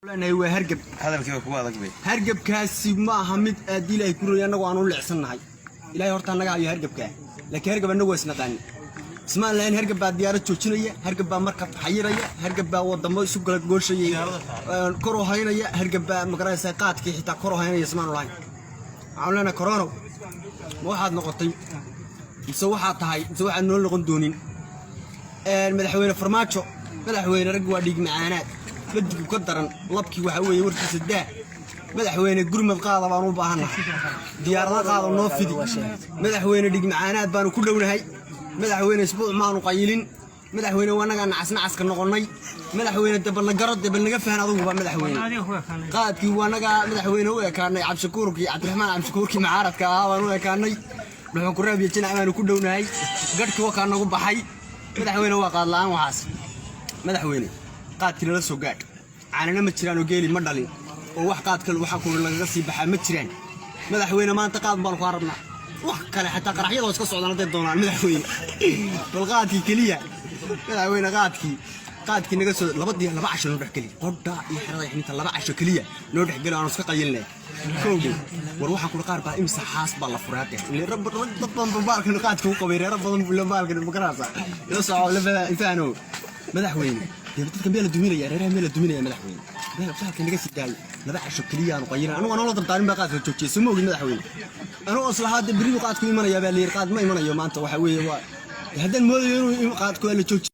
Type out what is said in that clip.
Leenahay waa hargab. Hadalkiiba kugu adag bay. Hargabkaasi ma aha mid aad Ilaahay ku royay, annagu aan u leecsannahay. Ilaahay horta annaga hayo hargabkaa, laakiin hargab annagu waa isnaqaani. Ismaan lahayn hargab baa diyaarad joojinaya, hargab baa markab xayiraya, hargab baa wadamo isu kala gooshaya kor u haynaya, hargab baa magaranaysaa qaadkii xitaa kor u haynaya ismaanu lahayn. Waxaanu leenahay, koronow, ma waxaad noqotay mise waxaad tahay mise waxaad noo noqon doonin? Madaxweyne Farmaajo, madaxweyne, raggi waa dhiig macaanaad, ladigu ka daran labkii. Waxaa weeye warkiisa daa. Madaxweyne, gurmad qaada baan u baahannahay, diyaarado qaada noo fidi. Madaxweyne, dhiig macaanaad baanu ku dhownahay. Madaxweyne, isbuuc maanu qayilin. Madaxweyne, waa annagaa nacas nacaska noqonnay. Madaxweyne, de bal na garo, de bal naga fahan aduguba. Madaxweyne, qaadkii waa annagaa, madaxweyne, u ekaanay Cabshakuurkii, Cabdiraxmaan Cabshakuurkii mucaaradka ahaa baan u ekaanay. Dhuxunkuraab iyo jinac baanu ku dhownahay, gadhkii wakaa nagu baxay. Madaxweyne, waa qaad la'aan waxaas. Madaxweyne, qaadkii nala soo gaadh. Caanana ma jiraan oo geeli ma dhalin oo wax qaadka waxa ku lagaga sii baxaa ma jiraan. Madaxweyne, maanta qaad baanu kaa rabnaa, wax kale xataa qaraxyadoo iska socdaan hadday doonaan. Madaxweyne, bal qaadkii keliya, madaxweyne, qaadkii naga soo laba diya, 2 casho noo dhex geli, qodha iyo xerada xinta 2 casho keliya noo dhex geli, aanu iska qayilnay. Kowdhi, war waxaan kula qaar baa imisa xaas baa la furay haddeer. Ile rag dad badan baa baalkan qaadka u qabay, reero badan buu baalkan magarasa ila soco la faano. Madaxweyne, dee dadka meel la duminaya, reeraha meel la duminaya. Madaxweyne, meel baalka naga sii daayo, 2 casho keliya aanu qayilin. Anugu anoo la dardaarin baa qaadka joojiyay, soo ma ogin madaxweyne? Anuu islahaa dee berribu qaadku imanaya baa la yidhi. Qaad ma imanayo maanta. Waxa weeye waa haddaan moodayo inuu qaadku waa la joojiyo.